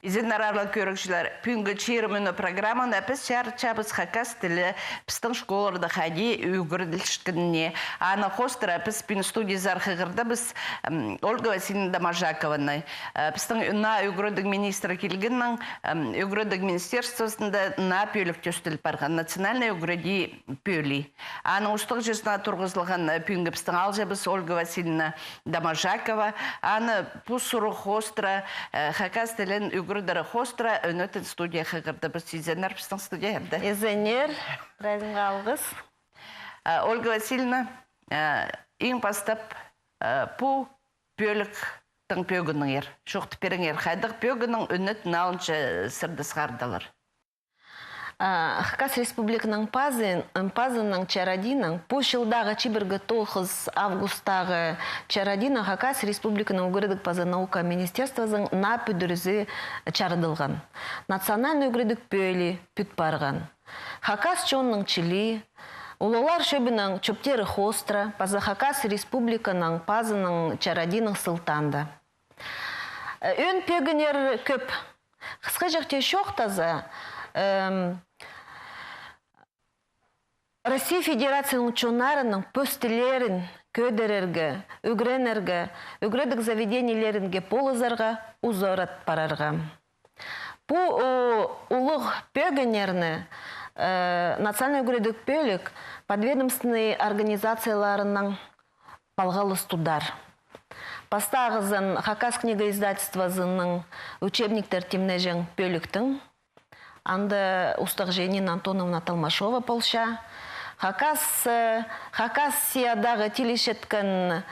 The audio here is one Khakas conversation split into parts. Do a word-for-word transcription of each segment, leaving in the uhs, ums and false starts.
Изеннер, аарлығ кӧрігҷілер, пӱӱнгі «Чирім ӱні» программаны піс чарытчабыс хакас тілі пістің школаларда хайди ӱгреділчеткеніне. Аны хоостыра піс пӱӱн студиязар хығырдыбыс, м, Ольга Васильевна Доможакованы. Э, пістің наа ӱгредіг министрі килгеннең, м, ӱгредіг министерствозында наа пӧлік тӧстеліп парған, национальный ӱгредіг пӧлии. Аның устағҷызына турғызылған, э, пӱӱнгі пістің аалҷабыс Ольга Васильевна Доможакова. Аны пу сурығ хоостыра, э, хакас тілін ӱгредері хоостыра ӧнетін студияа хығырдыбыс. Изеннер пістің студияда. Изеннер, прайзыңа алғыс. Э, Ольга Васильевна, э, иң пастап, э, пу пӧліктің пӧгініңер чоохтап пиріңер, хайдағ пӧгіннең ӧнетін алынча сірерні сығардылар? А, Хакас Республиканың пазы-, м, пазынаң чарадиинаң, пу чылдағы чибіргі тоғыс августтағы чарадиинаң Хакас Республиканың ӱгредіг паза наука министерствозының наа пӱдірізі чарыдылған. Национальный ӱгредіг пӧлии пӱт парған. Хакас чонның чіли, улуғлар чӧбінің чӧптері хоостыра паза Хакас Республиканың пазынаң чарадиинаң сылтаанда. Э, ӧӧн пӧгіннер кӧп. Хысхаҷахти чоохтаза, эм, Россия Федерацияның чоннарының пос тіллерін кӧдірерге, ӱгренерге, ӱгредіг заведениелерінге полызарға, узарат парарға. Пу, о, улуғ пӧгіннерні, э, национальный ӱгредіг пӧлік подведомственный организацияларынаң палғалыс тудар. Пастағызын Хакас книга издательствозының учебниктер тимнеҷең пӧліктің, анда устағҷы Нина Антоновна Толмачева полча. Хакас, э, Хакасиядағы тіл ісчеткен,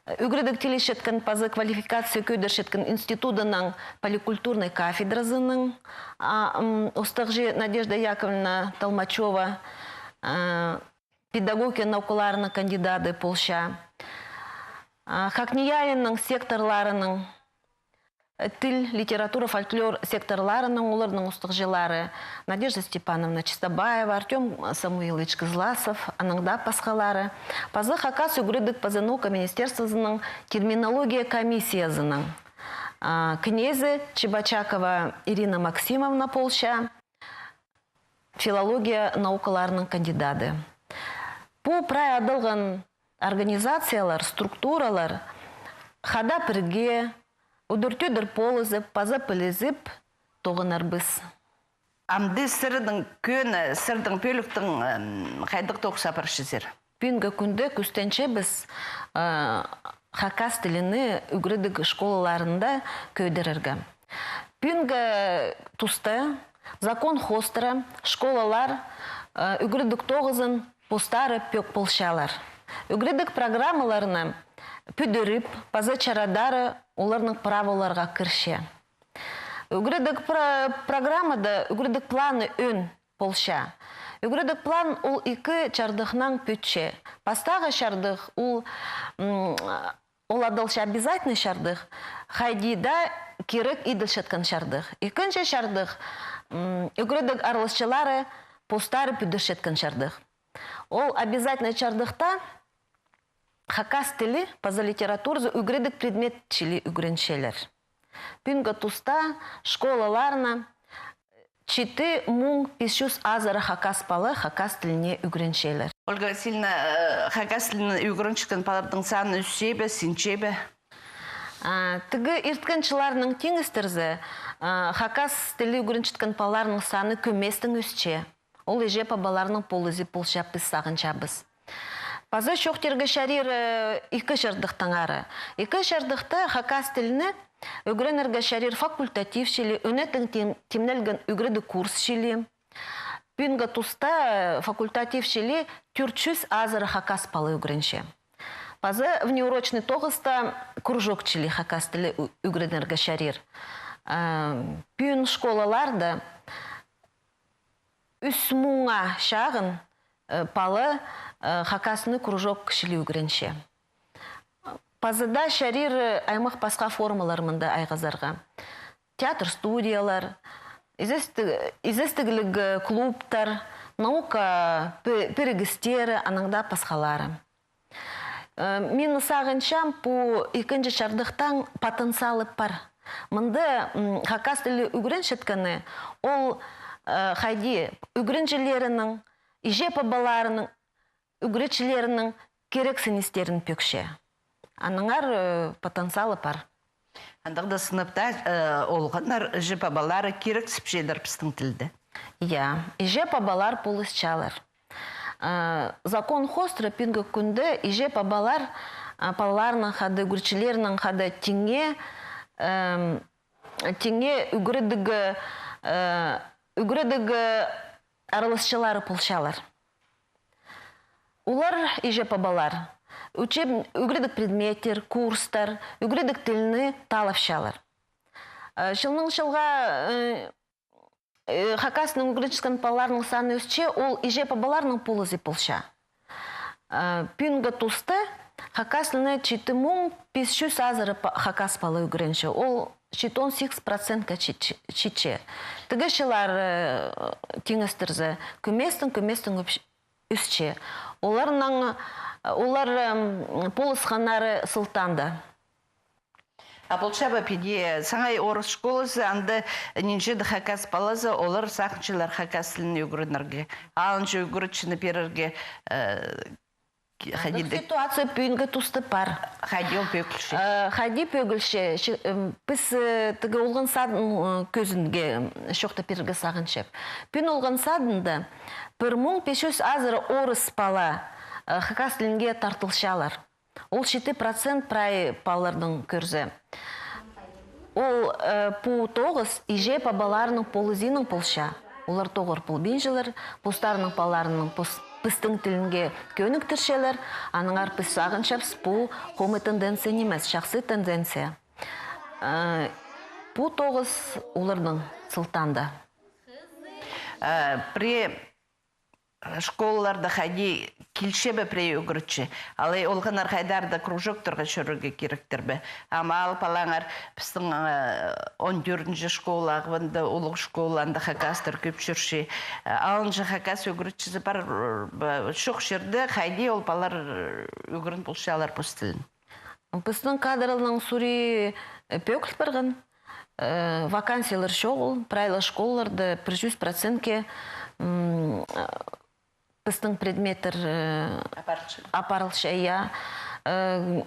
ӱгредіг тіл ісчеткен паза квалификация кӧдірчеткен институдының поликультурнай кафедразының, а, м, устағҷы Надежда Яковлевна Толмачева, э, педагогика наукаларының кандидады полча. А, ХакНИИЯЛИ-ның секторларының, э, тіл, литература, фольклор секторларының, оларның устағҷылары Надежда Степановна Чистобаева, Артём Самуилович Кызласов, анаң даа пасхалары. Паза Хакас ӱгредіг паза наука министерствозының терминология комиссиязының, а, кнезі Чебочакова Ирина Максимовна полча, филология наукаларының кандидады. Пу прай адалған организациялар, структуралар хада пірге, удур-тӧдір полызып, паза пілізіп тоғынарбыс. Амды сірернің кӧні, сірернің пӧліктің, м, хайдағ тоғыс апарчазар? Пӱӱнгі кӱнде кӱстенчебіс, э, хакас тіліні ӱгредіг школаларында кӧдірерге. Пӱӱнгі туста закон хоостыра школалар, э, ӱгредіг тоғызын постары пӧк полчалар. Ӱгредіг программаларына пӱдіріп паза чарадары оларның праволарға кірче. Ӱгредіг про-, программада ӱгредіг планы ӧӧн полча. Ӱгредіг план ол ікі чардыхнаң пӱтче. Пастағы чардых ол, м, ол адалча обязательный чардых, хайди даа кирек иділчеткен чардых. Ікінҷі чардых, м, ӱгредіг араласчылары постары пӱдірчеткен чардых. Ол обязательный чардыхта хакас тілі паза литературазы ӱгредіг предмет чіли ӱгренчелер. Пӱӱнгі туста школаларына читі муң пис чӱс азыра хакас пала хакас тіліне ӱгренчелер. Ольга Васильевна, э, хакас тілін ӱгренчеткен палаларның саны ӧсче бе, синче бе? А, тігі ирткен чылларнаң тиңнестірзе, а, хакас тілі ӱгренчеткен палаларның саны кӧместең ӧсче. Ол іҷе-пабаларның полызы полча, піс сағынчабыс. Паза чоохтирға чарир, э, ікі чардыхтаңары. Ікі чардыхта хакас тіліні ӱгренерге чарир факультатив чіли, ӧнетін тим-, тимнелген ӱгредіг курс чіли. Пӱӱнгі туста, э, факультатив чіли тӧрт чӱс азыра хакас пала ӱгренче. Паза внеурочный тоғыста кружок чіли хакас тілі ӱ-, ӱгренерге чарир. Э, пӱӱн школаларда ӱс муңа чағын, э, пала, э, хакасны кружок чіли ӱгренче. Паза даа чарир, э, аймах пасха формалар мында айғазарға. Театр студиялар, изестіг-, изестігліг, э, клубтар, наука пі-, пірігістері, анаң даа пасхалары. Э, мин сағынчам, пу ікінҷі чардыхтаң потенциалы пар. Мында, м, хакас тілі ӱгренчеткені, ол, э, хайди ӱгренҷілерінің, иҷе-пабаларының, ӱгретчілерінің кирексіністерін пӧкче. Аннаңар, э, потенциалы пар. Андағ даа сыныпта, э, олғаннар, иҷе-пабалары кирексіпчелер пістің тілді. Я, иҷе-пабалар полысчалар. Э, закон хоостыра пӱӱнгі кӱнде иҷе-пабалар, э, палаларының хада, ӱгретчілерінің хада тиңе, эм, тиңе ӱгредіг, э, ӱгредіг араласчылары полчалар. Олар, иҷе-пабалар, учеб-, ӱгредіг предметтер, курстар, ӱгредіг тілні талапчалар. Э, чылның чылға, э, э, хакас тілін ӱгренчеткен палаларның саны ӧсче, ол иҷе-пабаларның полызы полча. Э, пӱӱнгі туста хакас тілін читі муң пис чӱс азыра па-, хакас пала ӱгренче. Ол читон сигіс процентке чит-, читче. Тігі чыллар, э, тиңестірзе, кӧместең, кӧместең ӧп-, ӧсче. Оларның, олар, м, полысханнары сылтаанда. А полча ба піди, саңай орыс школазы, анда нинҷе-де хакас палазы, олар сағынчалар хакас тілін ӱгренерге. Алынҷа ӱгретчіні пирерге, э, ки-, хайди. Андағ ситуация пӱӱнгі туста пар. Хайди ол пӧгілче? Э, хайди пӧгілче, чи-, м, піс, э, тігі олған садын, э, кӧзідімге, м, чоохтап пирерге сағынчам. Пӱӱн олған садында пір муң пис чӱс азыра орыс пала, э, хакас тілінге тартылчалар. Ол читі процент прай палаларның кӧрзе. Ол, э, пу тоғыс иҷе-пабаларының полызының полча. Олар тоғыр полбинчалар, постарының палаларының пос-, пістің тілінге кӧніктірчелер, аннаңар піс сағынчабыс, пу хомай тенденция нимес, чахсы тенденция. Э, пу тоғыс оларның сылтаанда. Э, пірее школаларда хайди килче бе пірее ӱгретчі? Алай олғаннар хайдар-да кружоктарға чӧрерге киректер бе? Ам ал палаңар пістің, э, он тӧртінҷі школа, Ағбанда улуғ школа, анда хакастар кӧп чӧрче. Э, алынҷа хакас ӱгретчізі пар, э, чох чирде хайди ол палалар, э, ӱгрен полчалар пос тілін? Пістің кадрның сурии, э, пӧгіл парған. Э, вакансиялар чоғыл, прай ла школаларда пір чӱс процентке, м, э, пістің предметтер, э, апарылча. Апарылча, я. Э,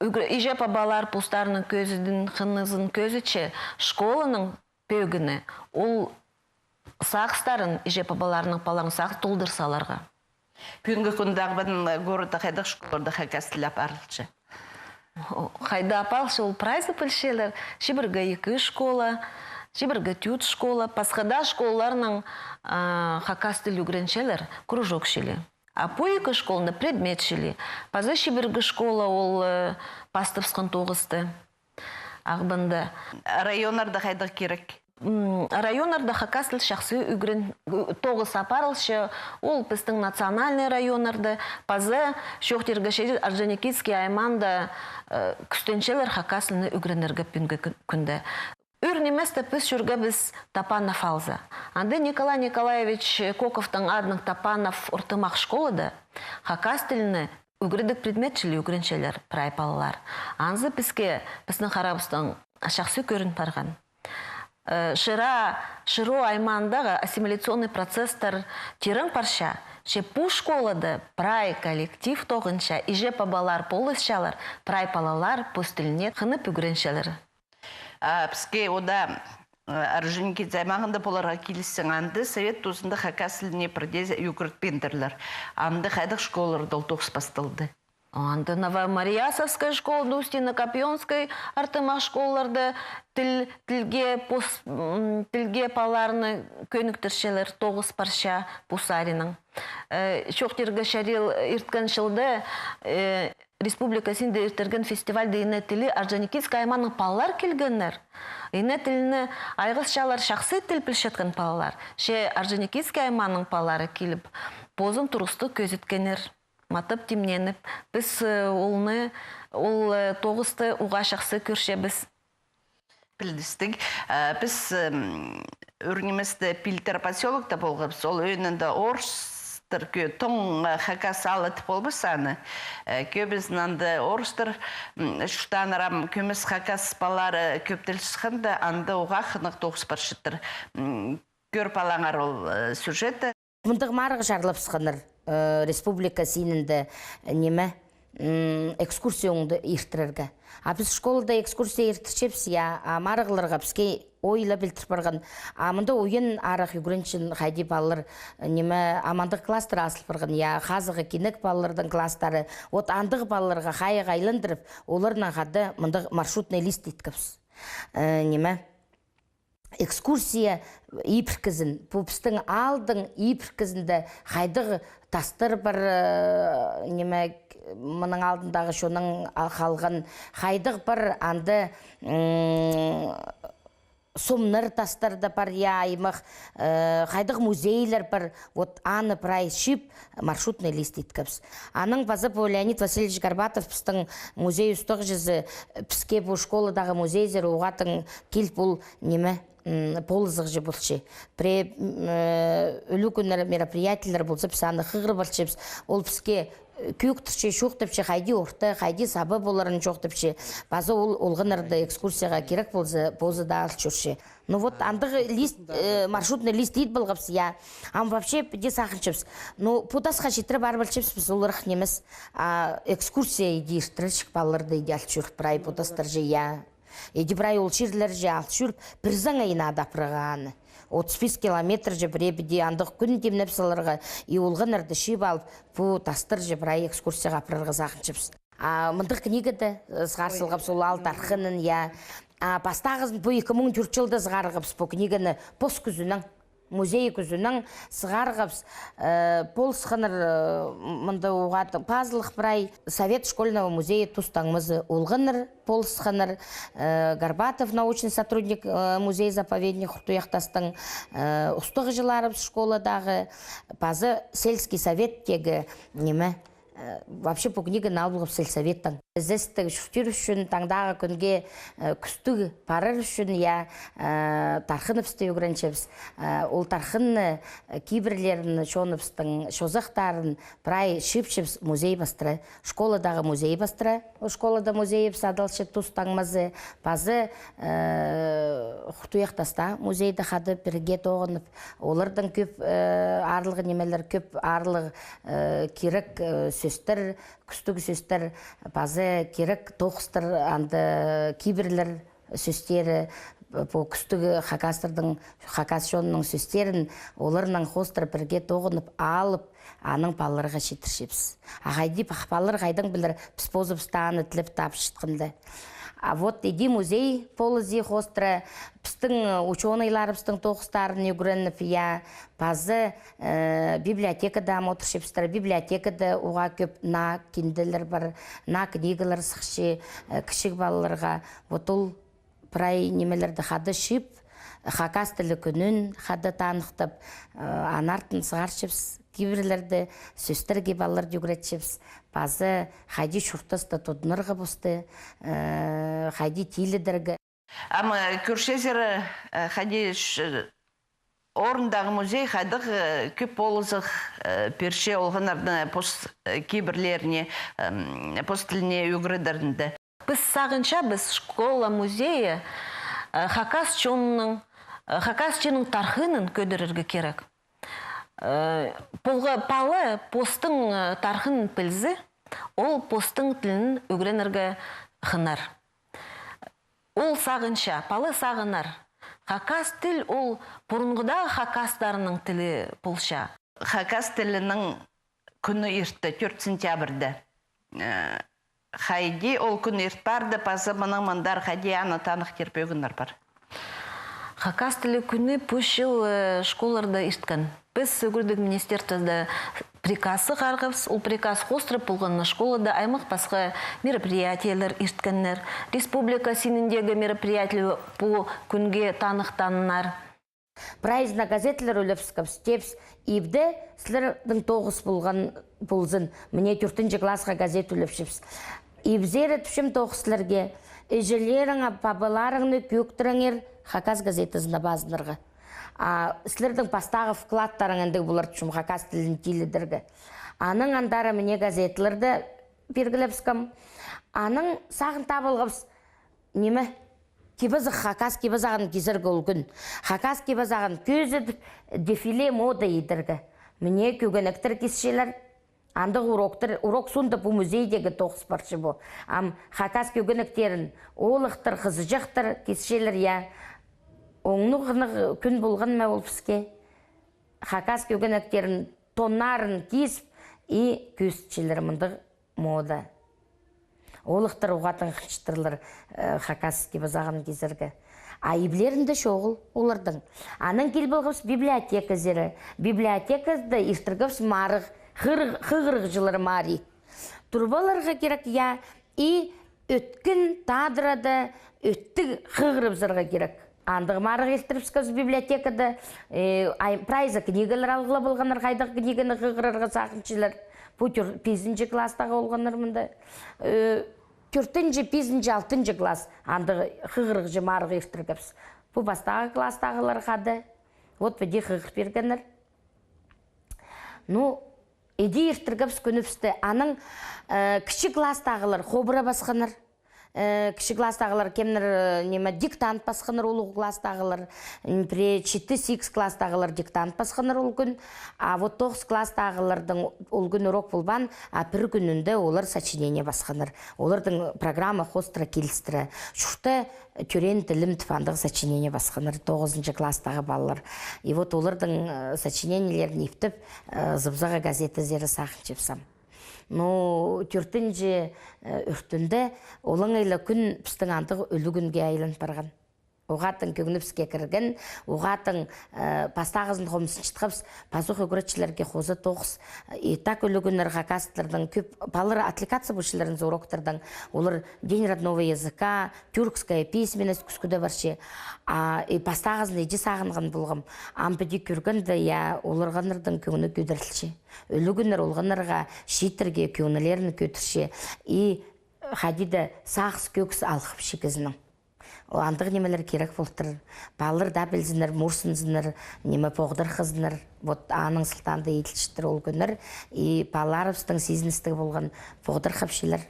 ӱгре-, иҷе-пабалар постарының кӧзідін, хынызын кӧзітче, школаның пӧгіні, ол сағыстарын, иҷе-пабаларының палаларын сағыс толдырза аларға. Пӱӱнгі кӱнде Ағбан городта хайдағ школаларда хакас тілі апарылча? Хайда апарылча, ол прайзы пілчелер. Чибіргі ікі школа, чибіргі тӧрт школа, пасха даа школаларның, а, хакас тілі ӱгренчелер кружок чіли. А пу ікі школаны предмет чіли. Паза чибіргі школа ол, э, пастабысхан тоғысты. Ағбанда. Районнарда хайдағ кирек? М, районнарда хакас тіл чахсы ӱгрен-, тоғыс апарылча, ол пістің национальный районнарда, паза чоохтирға чарир, Орджоникидский аймаанда, э, кӱстенчелер хакас тілін ӱгренерге пӱӱнгі кӱн-, кӱнде. Ӱр ниместе піс чӧргебіс Топанов аалза. Анда Николай Николаевич Коковтың адынаң Топанов ортымах школада хакас тілін ӱгредіг предмет чіли ӱгренчелер прай палалар. Анзы піске, пістің харабыстаң чахсы кӧрін парған. Э, Шира, Шира аймаандағы ассимиляционный процесстер тирең парча, че пу школада прай коллектив тоғынча, иҷе-пабалар полысчалар, прай палалар пос тіліне хынып ӱгренчелер. А, піске ода, э, Орджоникидзе аймағында поларға киліссең, анда совет тузында хакас тіліне пірдее ӱгретпеендірлер. Анда хайдағ школаларда ол тоғыс пасталды? Анда Новомарьясовская школада, Устинно-Копьёнская, артымах школаларда тіл, тілге пос-, м, тілге палаларны кӧніктірчелер, тоғыс парча пу саринаң. Э, чоохтирға чарир, ирткен чылда, э, республика синде иртірген фестивальда «Ине тілі» Орджоникидская аймааның палалар килгеннер. Ине тіліне айғасчалар чахсы тіл пілчеткен палалар. Че Орджоникидская аймааның палалары киліп, позын турғыстығ кӧзіткеннер. Матап тимненіп, піс, э, олны, ол, э, тоғысты уғаа чахсы кӧрчебіс. Пілдістіг. Э, піс, м, ӱр ниместе Пилтер посёлокта полғабыс. Ол ӧӧнінде орыс орыстар кӧ-, тоң, э, хакас ааллар полбас аны. Э, кӧбізін анда орыстар, м, чуртааннар. Ам кӧмес хакас палалары кӧп тіл сыхханда, анда уғаа хынығ тоғыс парчатыр. М, кӧр палаңар ол, э, сюжетті. Мындағ марығ чарлапсханнар, э, республика синінде, э, ниме, м, экскурсия оңды иртірерге. А піс школада экскурсия иртірчебіс, я, а марығларға піске ой ла пілдір парған. А мында ойын арах ӱгренчең хайди палалар, э, ниме, а мындағ класстар азыл парған, я, хазығы кинек палаларның класстары. Вот андағ палаларға хайығ айландырып, оларның хада мындағ маршрутный лист иткебіс. Э, ниме, экскурсия ибіркізін, пу пістің аалдың ибіркізінде хайдағ тастар пар, э, ниме, мының алдындағы чонның а-, халған, хайдағ пар анда, м, сомнар тастар даа пар, я, аймах, э, хайдағ музейлер пар, вот аны прай чыып, маршрутный лист иткебіс. Анаң паза пу Леонид Васильевич Горбатов, пістің музей устағҷызы, піске пу школадағы музейзер уғаа тың киліп ол ниме, м, полызығҷы полча. Пірее, м, э, ӱлӱкӱннер, мероприятиелер полза, піс аны хығырып алчабыс. Ол піске, э, кӧӧктірче, чоохтапча, хайди орта, хайди саба поларын чоохтапча. Паза ол олғаннарды экскурсияға кирек полза, позы даа ал чӧрче. Ну вот, андағ лист, э, маршрутный лист ит полғабыс, я. Ам вообще піди сағынчабыс. Ну, пу тасха читіре парып алчабыс піс, оларах нимес. А экскурсия иди иртірерҷік палаларды иди ал чӧр прай пу тастарҷа, я. Иди прай ол чирлерҷе ал чӧр, пір саңай ина ада апырарға аны. Отыс пис километрҷе пірее піди андағ кӱн тимнеп саларға, и олғаннарды чыып алып, пу тастарҷа прай экскурсияға апарарға сағынчабыс. А мындағ книгада, э, сығар салғабыс ол аал тархынын, я. А пастағызын пу ікі муң тӧрт чылда сығарғабыс пу книганы пос кӱзінең, музей кӱзінең сығарғабыс, э, полысханнар, э, мында уғаа тың пазылых прай. Совет школьного музея тус-таңмазы олғаннар полысханнар, э, Горбатов, научный сотрудник, э, музей-заповедник Хуртуях Тастың, э, устағҷыларыбыс школадағы, паза сельский советтегі, ниме, Э, вообще, пу книганы алып алғабыс сельсоветтең. Ізестіг чуртир ӱчӱн, таңдағы кӱнге, э, кӱстіг парар ӱчӱн, я, э, тархыныбысты ӱгренчебіс. Э, ол тархынны, э, кибірлерін чоныбыстың чозахтарын прай чыыпчабыс музей пастыра, школадағы музей пастыра. Ол школада музейібіс адалча тус-таңмазы, паза, э, Хуртуях Таста музейде хада пірге тоғынып, оларның кӧп, э, аарлығ нимелер, кӧп аарлығ, э, кирек, э, сӧстер, кӱстіг сӧстер, паза кирек тоғыстар, анда кибірлер сӧстері, пу кӱстіг хакастарның, хакас чонының сӧстерін оларның хоостыра пірге тоғынып алып, анаң палаларға читірчебіс. А хайди па-, палалар хайдаң пілер, піс позыбыс таа аны тілеп тапчатханда. А вот иди музей полызы хоостыра, пістің учёныйларыбыстың тоғыстарын ӱгреніп, я, паза, э, библиотекада ам одырчабыстыр. Библиотекада уғаа кӧп наа кинделер пар, наа книгалар сыхча, э, кічіг палаларға. Вот ол прай нимелерді хада чыып, хакас тілі кӱнін хада таныхтап, э, анартын сығарчабыс кибірлерді, сӧстерге палаларды ӱгретчебіс. Паза хайди чуртаста тудынарға посты, э, хайди тилідерге. Ам, э, кӧрчезер, э, хайди ш-, орындағы музей хайдағ, э, кӧп полызығ, э, пирче олғаннарның пос, э, кибірлеріне, м, пос тіліне ӱгредерінде. Піс сағынчабыс, школа музейі, э, хакас чонның, э, хакас чонның тархынын кӧдірерге кирек. Э, полға-, пала постың, э, тархынын пілзе, ол постың тілін ӱгренерге хынар. Ол сағынча, пала сағынар. Хакас тіл ол пурунғыдағы хакастарның тілі полча. Хакас тілінің кӱні иртті, тӧрт сентябрьда. Э, хайди ол кӱн ирт парды, паза мының мындар хайди аны таныхтирға пӧгіннер пар. Хакас тілі кӱні пу чыл, э, школаларда ирткен. Піс ӱгредіг министерствода приказ сығарғабыс, ол приказ хоостыра полған на школада аймах пасха мероприятиелер ирткеннер. Республика синіндегі мероприятиелер пу кӱнге таныхтаннар. Прайзына газеталар ӱлепскебіс, тіпчебіс, ибде сірернің тоғыс полған ползын, мына тӧртінҷі классха газет ӱлепчебіс. Ибзер тіпчем тоғыс сірерге, іҷелеріңні, пабаларыңны кӧӧктіріңер хакас газетазына пазынарға. А сірернің пастағы вкладтарың андағ полар, чом хакас тілін тилідерге. Анаң андары мына газеталарны пиргілебіскем. Анаң сағын таап алғабыс, ниме, кип-азах, хакас кип-азағын кизерге ол кӱн. Хакас кип-азағын кӧзідіп, дефиле мода идерге. Мына кӧгенектер кисчелер. Андағ уроктар, урок соонда пу музейдегі тоғыс парча пу. Ам хакас кӧгенектерін оолахтар, хызыҷахтар кисчелер, я. Оңнығ кӱн полған ма ол піске? Хакас кӧгенектерін, тоннарын кизіп, и кӧзітчелер мындағ мода. Оолахтар уғаа таңхынчаттырлар, э, хакас кип-азағын кизерге. А иблерінде чоғыл оларның. Анаң киліп алғабыс библиотеказар. Библиотекада иртіргебіс марығ, хығырығҷылар марығ. Турып аларға кирек, я, и ӧткін тадарада ӧттіг хығырыбызарға кирек. Андағ марығ иртірібіскебіс библиотекада, э, ай, прайзы книгалар алғылап алғаннар, хайдағ книганы хығырарға сағынчалар. Пу тӧр-, пизінҷі класстағы олғаннар мында. Э, тӧртінҷі, пизінҷі, алтынҷы класс андағ хығырығҷы марығ иртіргебіс. Пу пастағы класстағылар хада. Вот піди хығыр пиргеннер. Ну, иди иртіргебіс кӱнібісті. Анаң, э, кічіг класстағылар хобыра пасханнар. Э, кічіг класстағылар кемнер, э, ниме, диктант пасханнар, улуғ класстағылар, м, пірее читі-сигіс класстағылар диктант пасханнар ол кӱн. А вот тоғыс класстағыларның ол кӱн урок полбаан, а пір кӱнінде олар сочинение пасханнар. Оларның программа хоостыра килістіре. Чуртаа тӧреен тілім тіп андағ сочинение пасханнар тоғызынҷы класстағы палалар. И вот оларның, э, сочинениелерін иптеп, э, «Зыбзаға» газетазар сағынчабыс ам. Ну, тӧртінҷі, э, ӱртӱнде олаңай ла кӱн пістің андағ ӱлӱкӱнге айлан парған. Уғаа тың кӧңнібіске кірген, уғаа тың, э, пастағызын хомзынчатхабыс, пазох ӱгретчілерге хоза тоғыс. И так ӱлӱкӱннер хакастарның кӧп, палалар отвлекаться полчалар за уроктардаң. Олар День родного языка, тюркская письменность кӱскӱде парча. А, и пастағызын иди сағынған полғам. Ам піди кӧргенде, я, оларғаннарның кӧңні кӧдірілче. Ӱлӱкӱннер олғаннарға чииттерге кӧңнілерін кӧдірче. И хайди даа сағыс кӧкіс алғыпча кізінің. О, андағ нимелер кирек полтыр. Палалар даа пілзіннер, мурсынзыннар, ниме, поғдархазыннар. Вот аның сылтаанда иділчеттір ол кӱннер. И палаларыбыстың сизіністіг полған, поғдархапчалар.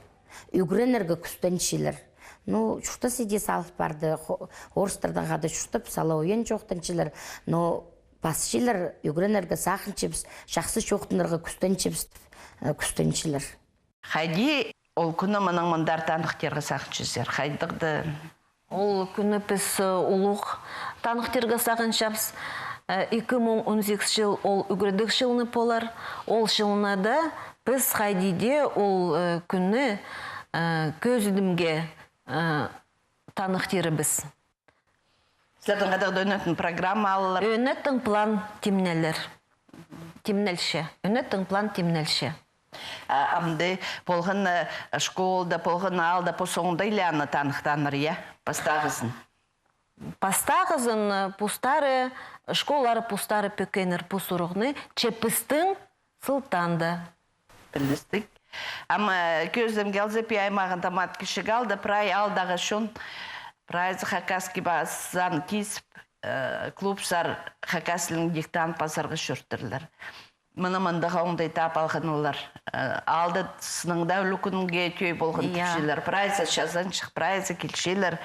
Ӱгренерге кӱстенчелер. Ну, чуртас иди салып парды, хо-, орыстардаң хада чуртап, сала уйан чоохтанчалар. Но пасчалар, ӱгренерге сағынчабыс, чахсы чоохтанарға кӱстенчебіс, э, кӱстенчелер. Хайди ол кӱнні мының мындар таныхтирға сағынчазар, хайдағ-да? Ол кӱнні піс, э, улуғ таныхтирға сағынчабыс. Э, ікі муң он сигіс чыл ол ӱгредіг чылны полар. Ол чылны даа піс хайди дее ол, э, кӱнні, э, кӧзідімге, э, таныхтирбыс. Сірернің хайдағ-да ӧнетін программалар? Ӧнетін план тимнелер. Тимнелче. Ӧнетін план тимнелче. А, амды полған, э, школада, полған аалда пос оңдайларны таныхтааннар, я? Пастағызын. Пастағызын, э, постары, школалары постары пӧкеннер пос уроғны, че пістің сылтаанда. Пілдістіг. Ам, э, кӧзідімге алза, пу аймағында мат кічіг аалда, прай аалдағы чон, прайзы хакас кип-азаан кизіп, э, клубсар хакас тілінең диктант пазарға чӧртірлер. Мына мындағ оңдай таап алғаннар. Э, аалда сыннаң даа ӱлӱкӱнге тӧӧй полған, я, тіпчелер. Прайзы чазанҷых, прайзы килчелер.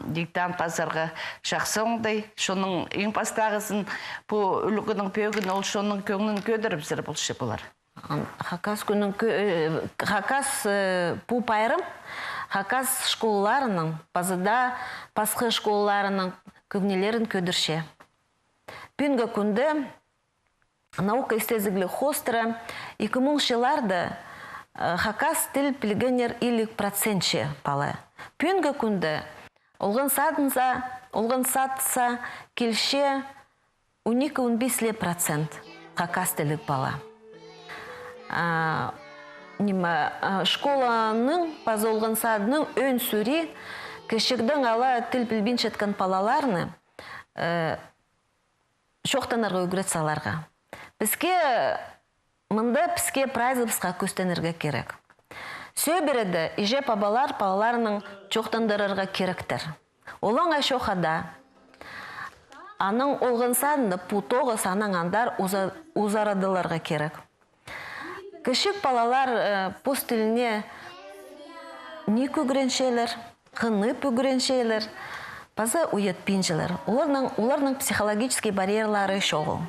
Диктант пазарға чахсы оңдай. Чонның иң пастағызын пу ӱлӱкӱннің пӧгін ол чонның кӧңнін кӧдірібізер полча полар. Ан-, хакас кӱннің кӧ-, э, хакас, э, пу пайрам хакас школаларының, паза даа пасха школаларының кӧңнілерін кӧдірче. Пӱӱнгі кӱнде наука істезігліг хоостыра ікі муң чылларда, э, хакас тіл пілгеннер илиг процентче пала. Пӱӱнгі кӱнде олған садынза, олған садса килче он ікі, он пис ле процент хакас тіліг пала. А, ниме, а, школаның паза олған садының ӧӧн сӱри кічігдең ала тіл пілбинчеткен палаларны, э, чоохтанарға ӱгрет саларға. Піске, мында піске прайзыбысха кӱстенерге кирек. Сӧбіреде іҷе-пабалар палаларынаң чоохтандырарға киректер. Олаңай чоохтада. Анаң олған саанда пу тоғыс анаң андар уза-, узарадыларға кирек. Кічіг палалар, э, пос тіліне ниик ӱгренчелер, хынып ӱгренчелер, паза уятпинчалар. Оларның, оларның психологический барьерлары чоғыл.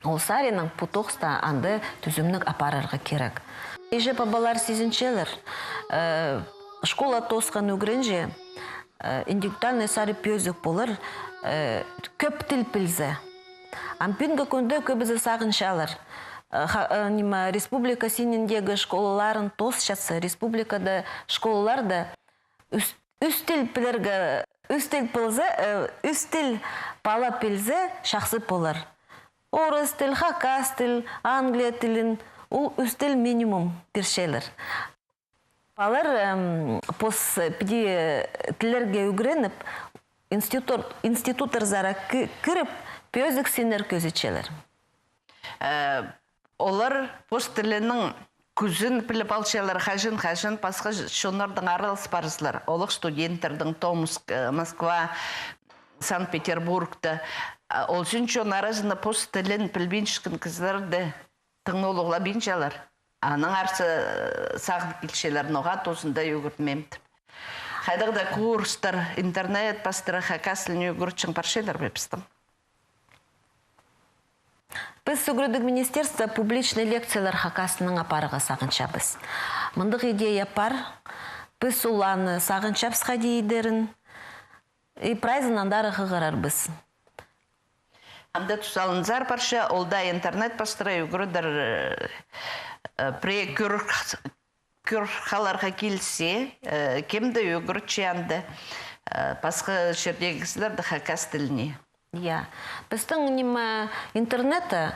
Ол саринаң пу тоғыста анда тӱзімніг апарарға кирек. Иҷе-пабалар сизінчелер, э, школа тоосхан ӱгренҷі, э, индивидуальный сари пӧзік полар, э, кӧп тіл пілзе. Ам пӱӱнгі кӱнде кӧбізі сағынчалар. Э, ха-, э, ниме, республика синіндегі школаларын тоосчатса, республикада школаларда ӱс, ӱс тіл пілерге, ӱс тіл пілзе, э, ӱс тіл пала пілзе, чахсы полар. Орыс тіл, хакас тіл, англия тілін, ол ӱс тіл минимум пирчелер. Палалар, эм, пос, э, піди, э, тіллерге ӱгреніп, институт, институттарзар ки-, кіріп, пӧзік синнер кӧзітчелер. Э, олар пос тілінің кӱзін піліп алчалар, хаҷан, хаҷан пасха чоннардаң аралас парзалар. Олох студенттердең Томск, э, Москва, Санкт-Петербургта. А ол ӱчӱн чон аразында пос тілін пілбинчеткен кізілерді тың ноолуғлабинчалар. Анаң арса, э, сағын килчелер, ноға тузында ӱгренмеем тіп. Хайдағ-да курстар, интернет пастыра хакас тілін ӱгретчең парчалар ба пістің? Піс ӱгредіг министерство публичный лекциялар хакас тілінең апарарға сағынчабыс. Мындағ идея пар. Піс ол аны сағынчабыс хайди идерін. И прайзын андар хығырарбыс. Анда тузаланзар парча, ол даа интернет пастыра ӱгредер, э, э, пірее кӧр-, кӧр халарға килзе, э, кем дее ӱгретче анда, э, пасха чирдегі кізілерді хакас тіліне. Я. Пістің ниме интернетте,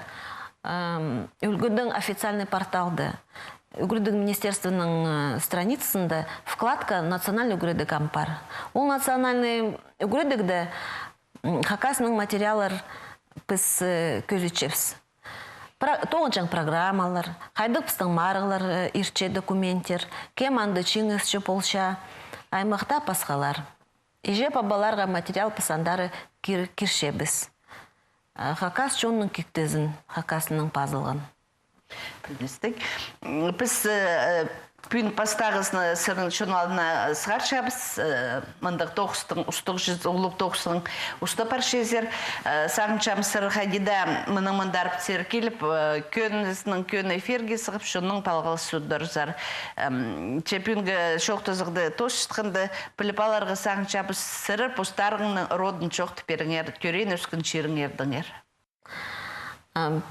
эм, ӱлгӱннің официальный порталда, ӱгредіг министерствоның, э, страницасында вкладка «Национальный ӱгредіг» ам пар. Ол национальный ӱгредігде, м, хакаснаң материаллар піс, э, кӧзітчебіс. Про-, тоғынҷаң программалар, хайдағ пістің марығлар, э, иртче, документтер, кем анда чиңісчі полча, аймахта пасхалар. Иҷе-пабаларға материал піс андар кир-, кирчебіс. Э, хакас чонның киктезін, хакас тілінең пазылған. Пілдістіг. М, піс, э, пӱӱн пастағызын сірернің чон алнына сығарчабыс, э, мындағ тоғыстың, устағҷы, улуғ тоғыстың уста парчазар, э, сағынчам сірер хайди даа мының мындар піссер киліп, э, кӧнізінең кӧні эфирге сығып, чонның палғалыс сударзар. Эм, че пӱӱнгі чоохтазығды тоосчатханда, піліп аларға сағынчабыс, сірер постарыңның родын чоохтап пиріңер, тӧреен-ӧскен чиріңердеңер. Ам,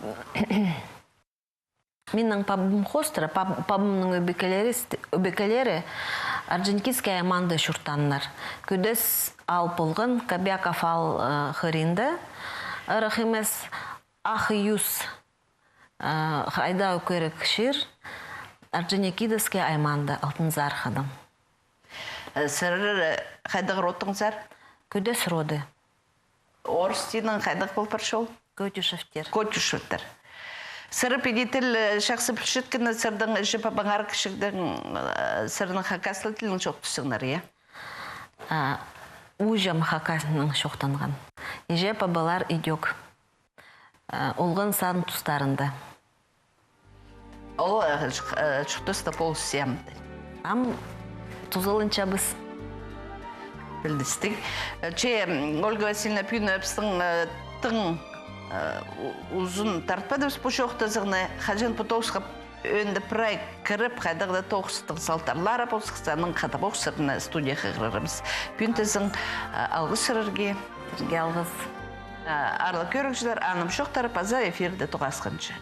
минің пабам хоостыра, паб-, пабамның ӧбекелері ст-, ӧбекелері Орджоникидская аймаанда чуртааннар. Кӧдес аал полған, Кобяков аал, э, хыринда, ырах нимес, Ах Юс, э, хайда ӱкерік чир, Орджоникидская аймаанда, Алтынзар хада. Э, сірер, э, хайдағ родтаңзар? Кӧдес роды. Орыс тілінең хайдағ пол парча ол? Котюшевтер. Котюшевтер. Сірер піди тіл, э, чахсы пілчеткені, сірернің іҷе-пабаңар кічігдең, э, сірернің хакас тілінең чоохтасчаңнар, я? А, ууҷам хакас тілінең чоохтанған. Іҷе-пабалар идӧк. Э, олған саан тустарында. Ол, э, чух-, э, чуртаста полысчам. Ам тузаланчабыс. Пілдістіг. Э, че, м, Ольга Васильевна, пӱӱн пістің, э, тың, э, у-, узун тартпадыбыс пу чоохтазығны, хаҷан пу тоғысха ӧӧнде прай кіріп, хайдағ-да тоғыстың салтарлары полза, анаң хадап ох сірерні студияға хығырарбыс. Пӱӱн тізең, э, алғыс сірерге. Сірерге алғыс. Э, аарлығ кӧрігҷілер, «Анымҷохтар» паза эфирде тоғасханҷа.